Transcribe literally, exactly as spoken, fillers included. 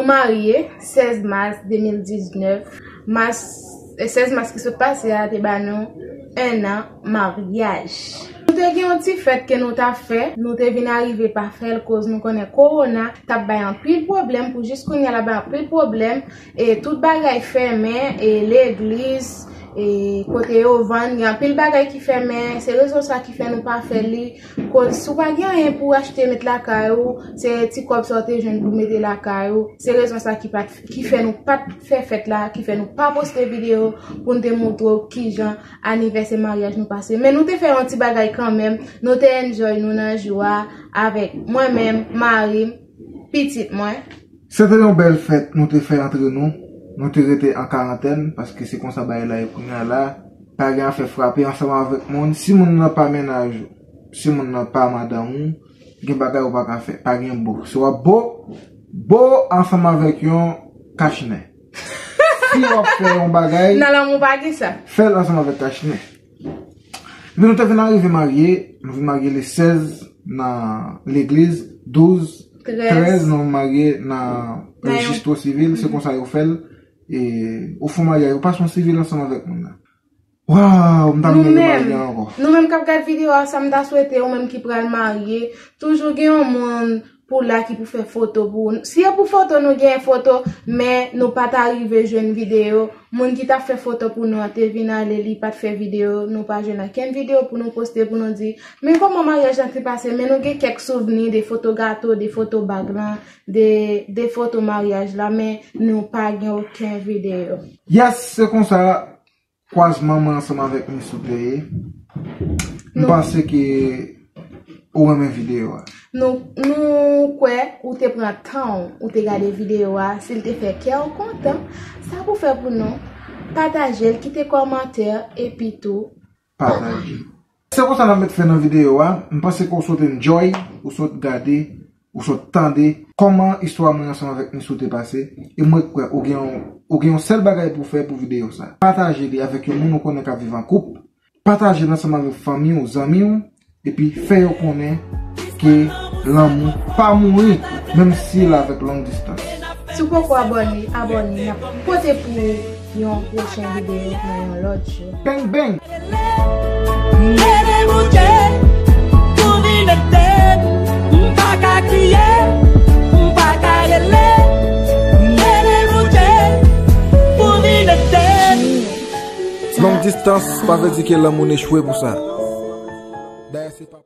Marye sèz mas de mil diznèf. Mas, eh, sèz mas ki sot pase a te ba nou en an maryaj. Nou te gen yon ti fèt ke nou ta fè, nou te vin arive pa fè l koz nou konnen kowona t ap bay anpil pwoblèm, pou jis kounye a l ap bay anpil pwoblèm, e tout bagay fèmen, e legliz, e kote yo vann, gen anpil bagay ki fèmen, se rezon sa ki fè nou pa fè li. Koz si w pa gen anyen pou w achte met lakay ou, se ti kòb sa w te jwenn pou mete lakay ou. Se rezon sa ki pa t, ki fè nou pa t fè fèt la, ki fè nou pa poste videyo pou n te montre w kijan anivèsè maryaj nou pase. Men nou te fè yon ti bagay kanmenm, nou te enjoy nou nan jou a avèk mwen menm, mari m, pitit mwen. Se te yon bèl fèt nou te fè antre nou. Nou te rete an karantèn, paske se konsa bagay la ye kounye a la. Pa gen afè frape ansanm avèk moun. Si moun nan pa mennaj ou, si moun nan pa madanm ou, gen bagay ou pa ka fè. Pa gen bo. Si w ap bo, bo ansanm avèk yon kachnen. Si w ap fè yon bagay, nan lanmou pa gen sa, fè l ansanm avèk kachnen. Epi nou te vin arive marye, nou vin marye le sèz nan legliz, douz, trèz, trèz nou marye nan rejistro sivil, se konsa yo fè l. E, ou fè maryaj, ou pase yon sivil ansanm avèk moun nan. Waw, m ta renmen marye ankò. Nou menm k ap gad videyo a, sa m ta swete, ou menm ki pral marye, toujou gen yon moun pou la ki pou fè foto pou ou. Si e pou foto, nou gen foto, men nou pa ta rive jwenn videyo. Moun ki t ap fè foto pou nou an te vin ale, li pa t fè videyo. Nou pa jwenn okenn videyo pou nou poste, pou nou di, men kòman maryaj la te pase, men nou gen kèk souvni de foto gato, de foto bag lan, de, de foto maryaj la, men nou pa gen okenn videyo. Yes, se konsa. Kwazman mwen ansanm avèk Miss ou te ye. M panse ke ou renmen videyo a. Nou, nou kwè ou te pran tan w, ou te gade videyo a, si l te fè kè w kontan, sa pou fè pou nou, pataje l, kite kòmantè, epi tou pataje. Se konsa n ap met fen nan videyo a. M panse ke w sot enjoy, ou sot gade, ou sot tande kòman istwa mwen ansanm avèk Miss ou te pase. E mwen kwè ou gen yon, ou gen yon sèl bagay pou fè pou videyo sa. Pataje li avèk yon moun ou konnen k ap viv an koup. Pataje l ansanm avèk fanmi w, zanmi w, epi fè yo konnen ke lanmou pa mouri, menm si l avèk long distans. Si w poko abòne, abòne. N ap pote pou ou yon pwochen videyo nan yon lòt jou. Bang, bang! Mele Bondye, pou vin ede m, m pa ka kriye, m pa ka rele. Mele Bondye, pou vin ede m. Long distance pa vle di ke lanmou n echwe pou sa. Dayè se pa